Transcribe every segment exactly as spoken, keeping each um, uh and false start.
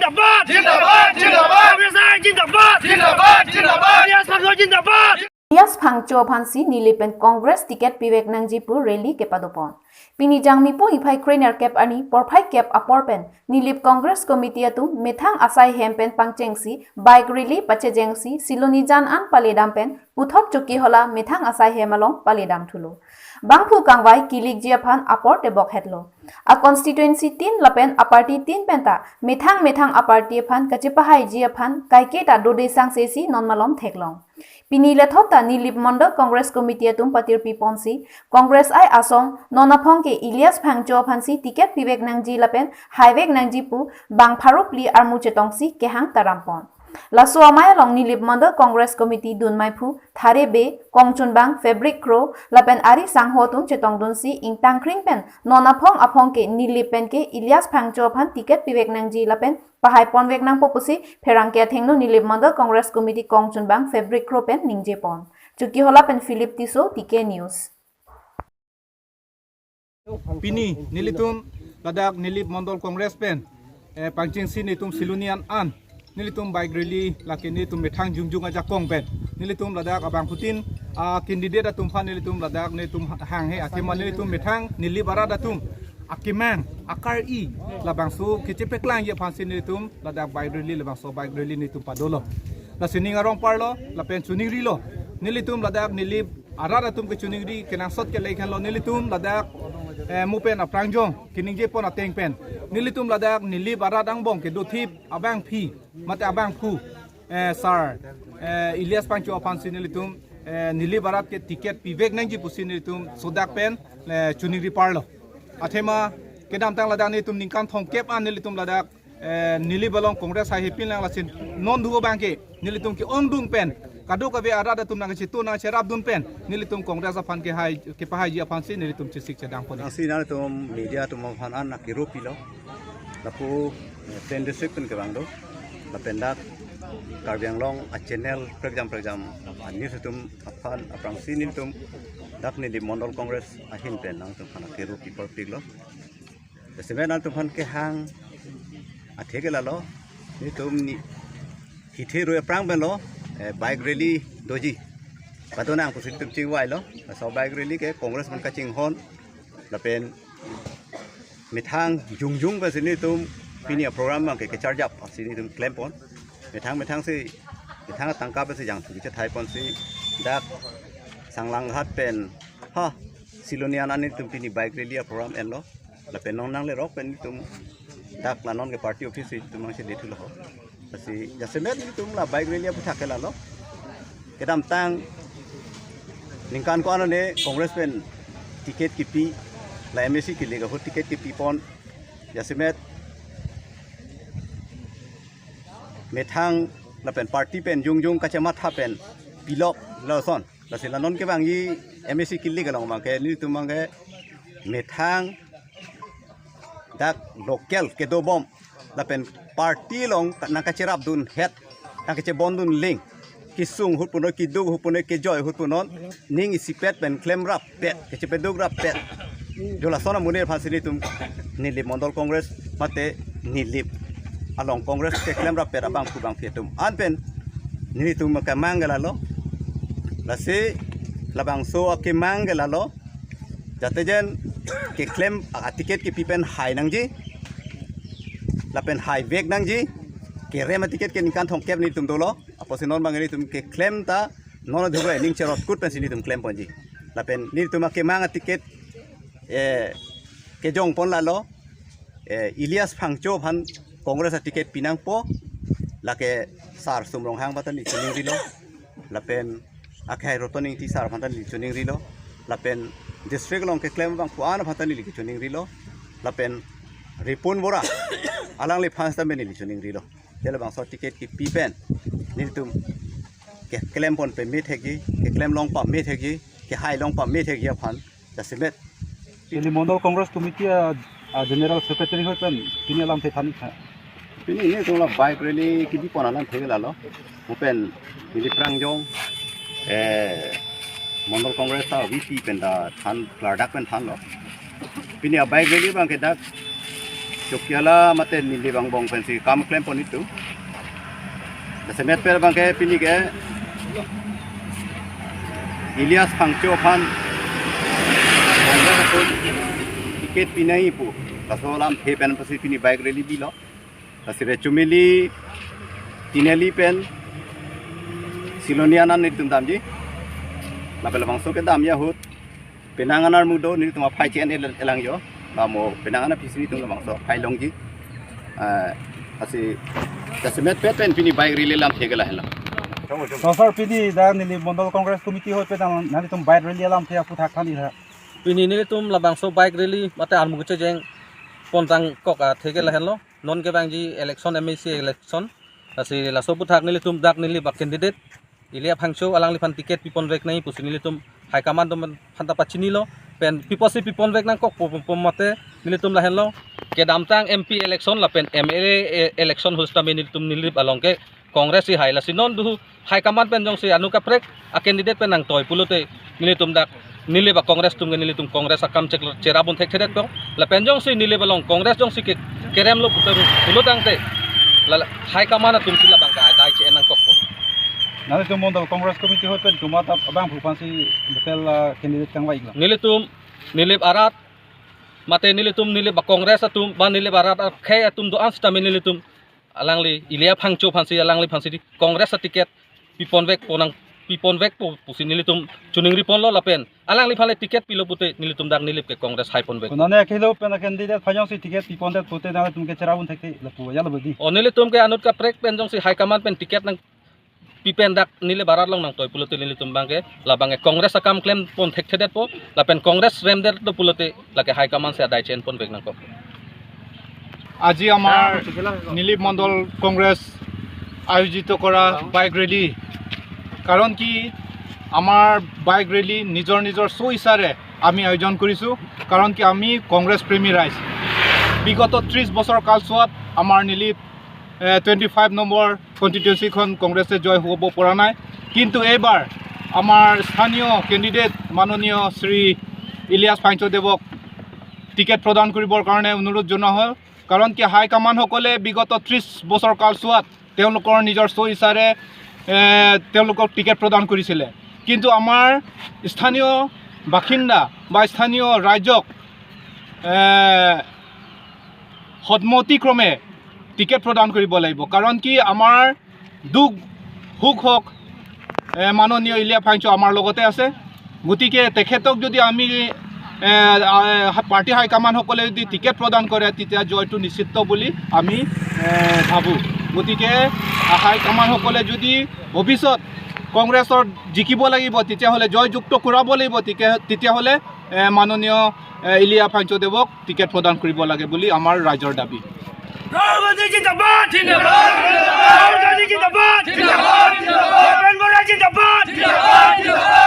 Zindabad! Zindabad! Zindabad! Congress I zindabad! Zindabad! Zindabad! Ilyas Phangcho zindabad! Ilyas Phangcho aphansi Nilip pen Congress ticket pivek nangji pu rally kepadopon. Pini Jangmipo niphai krenerkep arni porphai kep apor pen Nilip Congress Committee atum methang asai hem pen pangchengsi bike rally pachejengsi Silonijan an paledam pen puthot Chokihola methang asai hem along paledam thulo. Bangphu kangvai kilikji aphan apor tebok hetlo. A constituency tin lapen a party tin penta methang methang a party aphan kachepahaiji aphan kaiketa dode sangsesi non malom theklong. Pini lethot ta Nilip Mondol Congress Committee atum patirpi ponsi Congress I asong non aphong ke Ilyas Phangcho aphansi ticket pivek nangji lapen haivek nangji pu bang pharo phli armu chetongsi kehang taram pon. Laso amei along Nilip Mondol Congress Committee dun maiphu Thare Bey, kongchunbang Fabric Kro lapen ari sangho atum chetongdunsi ingtangkring pen non aphong aphong ke Nilip pen ke Ilyas Phangcho aphan ticket pivek nangji lapen pahai ponvek nangpo pusi pherangke athengno Nilip Mondol Congress Committee kongchunbang Fabric Kro pen ningje pon. Chokihola pen Philip Tisso, T K News. Pini nelitum ladak Nilip Mondol Congress pen, eh, pangchengsi nelitum Silonijan an nelitum bike rally lake nelitum methang jongjong ajakong pen nelitum ladak abangphutin, ah, candidate atum aphan nelitum ladak nelitum hanghe athema nelitum methang Nilip arat atum akemang akar-i labangso kechepaklangji aphansi nelitum ladak bike rally labangso bike rally nelitum padolo. Lasi ning arong parlo lapen choningrilo. Nelitum ladak Nilip arat atum ke choningri kenangsot ke lekhanlo nelitum ladak, eh, mo pen aphrang jong keningje pon ateng pen nelitum ladak Nilip arat angbong kedothip abangpi mate abangphu, eh, sir, eh, Ilyas Phangcho aphansi nelitum, eh, Nilip arat ke ticket pivek nangji pusi nelitum sodak pen, eh, choningri parlo. Athema kedamtang ladak nelitum ningkan thomkep an nelitum ladak, eh, Nilip along Congress hai hepin lang lasin non duo abangke nelitum ke-ongdung pen kadokave arat atum nangchetu nangcherapdun pen nelitum Congress aphan kehai kepahaiji aphansi nelitum chesik chedang pon. Lasi nangtum media atum aphan an nang kiru pilo. Lapu, eh, ten district pen kevang do. Lapen dak Karbi Anglong a channel prekjam prekjam a news atum aphan aphrangsi nelitum dak Nilip Mondol Congress ahin pen nangtum aphan kiru pi parpiklo. Jasemet nangtum aphan kehang athe ke lalo, nelitum ni hithe rui aphrang penlo, eh, bike rally doji. Padonang pusi nelitum chingvailo, laso bike rally ke Congress aphan kachinghon, lapen methang jongjong pensi nelitum pini a program abangke kecharjap si nelitum klem pon. Methang methang si, methang tangka pensi jangthu kechethai ponsi dak Sanglanghat pen ha Silonijan an nelitum pini bike rally a program enlo. Lapen non nanglerok pen nelitum dak la non ke party office si nelitum nangchedethulo ho. Lasi jasemet nelitum la bike rally aputhak ke lalo. Kedamtang ningkan ko-an ne Congress pen ticket kipi, la M A C kilik ahut ticket kipi pon. Jasemet methang lapen party pen jongjong kachematha pen pilok lason. Lasi la non kevangji M A C kilik along abangke nelitum abangke methang dak local kedobom lapen party along nangkacherapdun het, nangkachebondun link, kesung ahut punon, keduk ahut punon, kejoi ahut punon, ning isipet pen klemrappet, kachepeduk rappet. Jo lason amonit aphansi nelitum Nilip Mondol Congress mate Nilip along Congress keklem rappet abangphu bangphi atum an pen nelitum kemang ke lalo. Lasi labangso akemang ke lalo. Jate jen keklem a ticket kipi pen hai nangji. Lapen haivek nangji. Kerem a ticket ke ningkan thomkep nelitum dolo. Apotsi non abang nelitum keklem ta non adhugre ning cherot kut pensi nelitum klem ponji. Lapen nelitum akemang a ticket, eh, kejong pon lalo. Eh, Ilyas Phangcho aphan Congress a ticket pinangpo. Lake Sar Sum Ronghang aphan ta neli choningrilo. Lapen akhai Roton Ingti sar aphan ta neli choningrilo. Lapen district along keklem abangphu an aphan ta neli choningrilo. Lapen Ripun Bora alangliphan ta neli choningrilo. Jale bangso ticket kipi pen nelitum keklem pon pame thekji, keklem long pame thekji, kehai long pame thekji aphan jasemet. Nilip Mondol Congress Committee a, a General Secretary ahut pen pini alamthe than tha. Pini nelitum la bike rally kebi pon alamthe lalo. Mo pen neli prangjong, eh, Mondol Congress ta V P pen ta than klardak pen thanlo. Pini a bike rally abangke dak Chokihola mate Nilip angbong pensi kam klempon itum. Jasemet pen abangke pini ke Elias Phangcho aphan Congress atum ticket pinangji pu laso alamthe pen pusi pini bike rally bilo. Lasi Rechumeli, Tinali pen Siloni anan nelitum damji. Lapen labangso kedamji ahut penang anermudon nelitum aphai che-en el-, elangjo. Lamo penang anerpisi nelitum labangso aphai longji. Ah, lasi jasemet pen pini bike rally alamthe ke lahenlo. To sir, pini dak Nilip Mondol Congress Committee ahoi pen nanglitum bike rally alamthe aphuthak than-ik tha. Pini nelitum labangso bike rally mate armu kechejeng pontang kok athe ke lahenlo. Non kevangji election, M A C election. Lasi laso aphuthak nelitum dak Nilip acandidate Elias Phangcho alangliphan ticket piponvek nangji pusi nelitum high command atum aphanta pachinilo. Pen pi apotsi piponvek nangkokpo pu mate nelitum lahenlo. Kedamtang M P election lapen M L A e-, election ahut sitame nelitum Nilip along ke Congress si hai, lasi non duhu high command pen jongsi anut kaprek acandidate pen nangtoi pulote nelitum dak Nilip a-Congress atum ke nelitum Congress akam chek cherapdun thekthedetpo. Lapen jongsi Nilip along Congress jongsi ke keremlo putar pulotangte la high command atumsi labang ke adai che-en nangkokpo. Nanglitum Mondol Congress Committee ahoi pen komat abangphu aphansi local, ah, candidate kangvai-iklo? Nelitum Nilip arat mate nelitum Nilip a-Congress atum ba Nilip arat akhei atum do-an sitame nelitum alangli Elias Phangcho aphansi, alangliphansi Congress aticket piponvekpo nang, piponvekpo pusi nelitum choningriponlo lapen alangliphan le ticket pilo pute nelitum dak Nilip ke Congress haiponvek. Konane akhei lo pen a-candidate aphan jongsi ticket pipondet pute nanglitum ke cherapdun thekthe lapu ya lo bodi? O, nelitum ke anut kaprek pen jongsi high command pen ticket nangpi pen dak Nilip arat along nangtoi pulote nelitum abangke labang ke Congress akam klempon thekthedetpo lapen Congress remdetlo pulote lake high command si adai che-enponvek nangkok. আজি আমাৰ নীলিপ মণ্ডল কংগ্ৰেছ আয়োজিত কৰা bike rally, কাৰণ কি, আমাৰ bike rally নিজৰ নিজৰ স্ব ইচ্ছাৰে আমি আয়োজন কৰিছোঁ। কাৰণ কি, আমি কংগ্ৰেছ প্ৰেমী ৰাইজ। বিগত ত্ৰিশ বছৰ কালছোৱাত আমাৰ নীলিপ, এ, টুৱেণ্টি ফাইভ নম্বৰ কনষ্টিটুৱেঞ্চিখন কংগ্ৰেছে জয় হ'ব পৰা নাই। কিন্তু এইবাৰ আমাৰ স্থানীয় কেণ্ডিডেট মাননীয় শ্ৰী ইলিয়াছ ফাংচদেৱক টিকেট প্ৰদান কৰিবৰ কাৰণে অনুৰোধ জনোৱা হ'ল। কাৰণ কি, হাই কমাণ্ডসকলে বিগত ত্ৰিশ বছৰ কালছোৱাত তেওঁলোকৰ নিজৰ স্ব ইচ্ছাৰে, এ, তেওঁলোকক টিকেট প্ৰদান কৰিছিলে। কিন্তু আমাৰ স্থানীয় বাসিন্দা বা স্থানীয় ৰাইজক, এ, সন্মতিক্ৰমে টিকেট প্ৰদান কৰিব লাগিব। কাৰণ কি, আমাৰ দুখ সুখ হওক, এ, মাননীয় ইলিয়াছ ফাংচ আমাৰ লগতে আছে। গতিকে তেখেতক যদি আমি, এ, আ, পাৰ্টি হাই কমাণ্ডসকলে যদি টিকেট প্ৰদান কৰে, তেতিয়া জয়টো নিশ্চিত বুলি আমি, এ, ভাবোঁ। গতিকে হাই কমাণ্ডসকলে যদি ভৱিষ্যত কংগ্ৰেছৰ জিকিব লাগিব, তেতিয়াহ'লে জয়যুক্ত কৰাব লাগিব, তেতিয়া, তেতিয়াহ'লে, এ, মাননীয়, এ, ইলিয়াছ ফাংচদেৱক টিকেট প্ৰদান কৰিব লাগে বুলি আমাৰ ৰাইজৰ দাবী। ৰাহুল গান্ধী জিন্দাবাদ! জিন্দাবাদ! ৰাহুল গান্ধী জিন্দাবাদ! জিন্দাবাদ! ভূপেন বৰা জিন্দাবাদ! জিন্দাবাদ!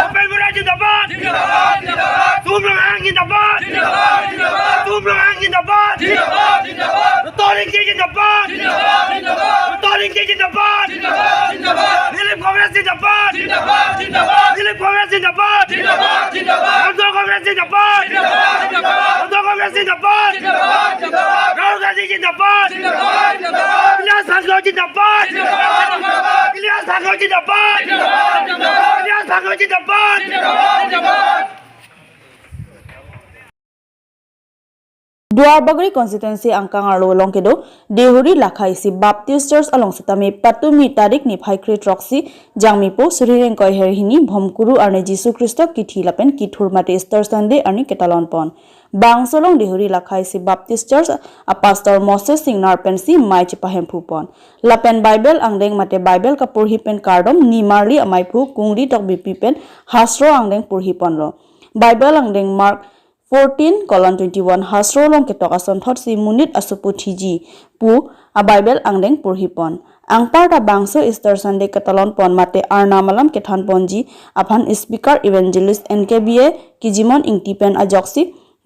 ভূপেন বৰা জিন্দাবাদ! জিন্দাবাদ! জিন্দাবাদ! তুমলং আং জিন্দাবাদ! জিন্দাবাদ! জিন্দাবাদ! তুমলং আং জিন্দাবাদ! জিন্দাবাদ! জিন্দাবাদ! তৰিং জি জিন্দাবাদ! জিন্দাবাদ! জিন্দাবাদ! তৰিং জি জিন্দাবাদ! জিন্দাবাদ! জিন্দাবাদ! নীলিপ কংগ্ৰেছ জিন্দাবাদ! জিন্দাবাদ! জিন্দাবাদ! নীলিপ কংগ্ৰেছ জিন্দাবাদ! জিন্দাবাদ! জিন্দাবাদ! মণ্ডল কংগ্ৰেছ জিন্দাবাদ! জিন্দাবাদ! জিন্দাবাদ! মণ্ডল কংগ্ৰেছ জিন্দাবাদ! জিন্দাবাদ! জিন্দাবাদ! ৰাহুল গান্ধী জিন্দাবাদ! জিন্দাবাদ! জিন্দাবাদ! ইলিয়াছ ফাংচ জিন্দাবাদ! জিন্দাবাদ! জিন্দাবাদ! ইলিয়াছ ফাংচ জিন্দাবাদ! জিন্দাবাদ! জিন্দাবাদ! ইলিয়াছ ফাংচ জিন্দাবাদ! জিন্দাবাদ! জিন্দাবাদ! Duarbagori constituency angkang arlo along kedo Dehuri Lakhai isi Baptist Church along sitame patumi tarik niphai kre throksi Jangmipo suri ingkoi hini Bhomkuru arni Jisu Khristo kithi lapen kithur mate Easter Sunday arni ketalon pon. Bangso along Dehuri Lakhai isi Baptist Church a Pastor Moses Singnar pensi mei chepahemphu pon. Lapen Bible angdeng mate Bible kaporhi pen kardom nimarli amaiphu Kungri Tokbipi pen hastro angdeng porhi ponlo. Bible angdeng Mark fourteen colon twenty-one hastro along ketok asonthotsi monit asopo thiji pu a Bible angdeng porhi pon. Anparta bangso Easter Sunday ketalon pon mate Arnam alam kethan ponji aphan speaker evangelist N K B A Kijimon Ingti pen ajoksi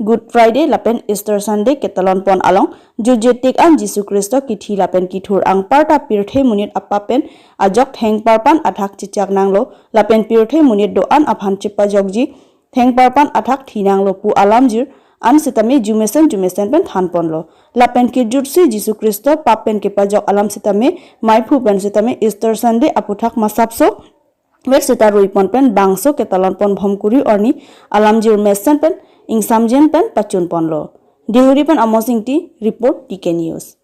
Good Friday lapen Easter Sunday ketalon pon along jutje tik an Jisu Khristo kithi lapen kithur anparta pirthe monit apap pen ajok thengparpan athak chechak nanglo lapen pirthe monit do-an aphan chepajokji thengparpan athak thi nanglo pu alamjir an sitame jumesen jumesen pen thanponlo. Lapen kejutsi Jisu Khristo pap pen kepajok alam sitame maiphu pen sitame Easter Sunday aputhak masapso ver sita ruipon pen bangso ketalonpon bhomkuri arni alamjir mesen pen ingsamjin pen pachunponlo. Deihori pen Amos Ingti report, T K News.